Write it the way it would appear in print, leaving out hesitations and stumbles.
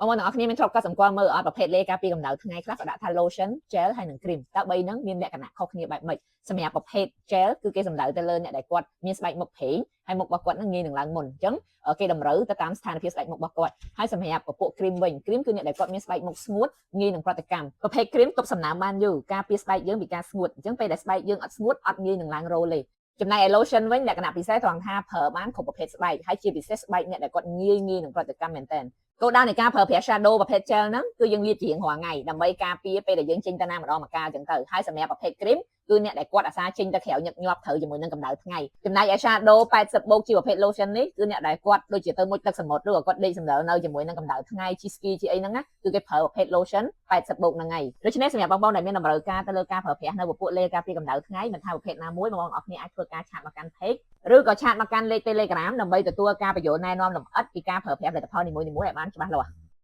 បងប្អូនទាំងអស់គ្នាមានធ្លាប់កត់សម្គាល់មើលអត់ប្រភេទឡេការពារកម្ដៅថ្ងៃខ្លះក៏ដាក់ថា lotion, gel ហើយនិង cream តើបីហ្នឹងមានលក្ខណៈខុសគ្នាបែបម៉េចសម្រាប់ប្រភេទ gel គឺគេសំដៅទៅលើអ្នកដែលគាត់មានស្បែកមុខប្រេងហើយមុខរបស់គាត់ហ្នឹងងាយនឹងឡើងមុនអញ្ចឹងគេតម្រូវទៅតាមស្ថានភាពស្បែកមុខរបស់គាត់ហើយសម្រាប់ពពួក cream វិញ cream គឺអ្នកដែលគាត់មានស្បែកមុខស្ងួតងាយនឹងប្រតិកម្មប្រភេទ cream ទប់សំណើមបានយូរការពារស្បែកយើងពីការស្ងួតអញ្ចឹងពេលដែលស្បែកយើងអត់ស្ងួតអត់ងាយនឹងឡើងរោលទេចំណែកឯ lotion វិញលក្ខណៈពិសេសត្រង់ថាប្រើបានគ្រប់ប្រភេទស្បែកហើយជាពិសេសស្បែកអ្នកដែលគាត់ងាយងាយនឹងប្រតិកម្មមែនតើគោលដៅនៃការប្រើប្រាស់ shadow ប្រភេទ gel ហ្នឹងគឺយើងលាបជារៀងរាល់ថ្ងៃដើម្បីការពារពេលដែលយើងចេញទៅណាម្ដងម្កាលអញ្ចឹងទៅហើយសម្រាប់ប្រភេទ cream គឺអ្នកដែលគាត់អាសាចេញទៅក្រៅញឹកញាប់ត្រូវជាមួយនឹងកម្ដៅថ្ងៃចំណែកឯ shadow 80បូកជាប្រភេទ lotion នេះគឺអ្នកដែលគាត់ដូចជាទៅមុជទឹកសមុទ្រឬក៏គាត់ដេកសម្ដៅនៅជាមួយនឹងកម្ដៅថ្ងៃជិះ ski ជិះអីហ្នឹងណាគឺគេប្រើប្រភេទ lotion 80បូកហ្នឹងហើយដូច្នេះសម្រាប់បងប្អូនដែលមានតម្រូវការទៅលើការប្រើប្រាស់នៅពពួកលេការពារកម្ដៅថ្ងៃមិនថាប្រភេទណាមួយបងប្អូនអរគ្នាអាចធ្វើការ chat មកកាន់ page ឬក៏ chat មកកាន់លេខ Telegram ដើម្បីទទួលការពន្យល់ណែនាំលម្អិតពីការប្រើប្រាស់ផលិតផលនីមួយៗឲ្យបានច្បាស់លាស់។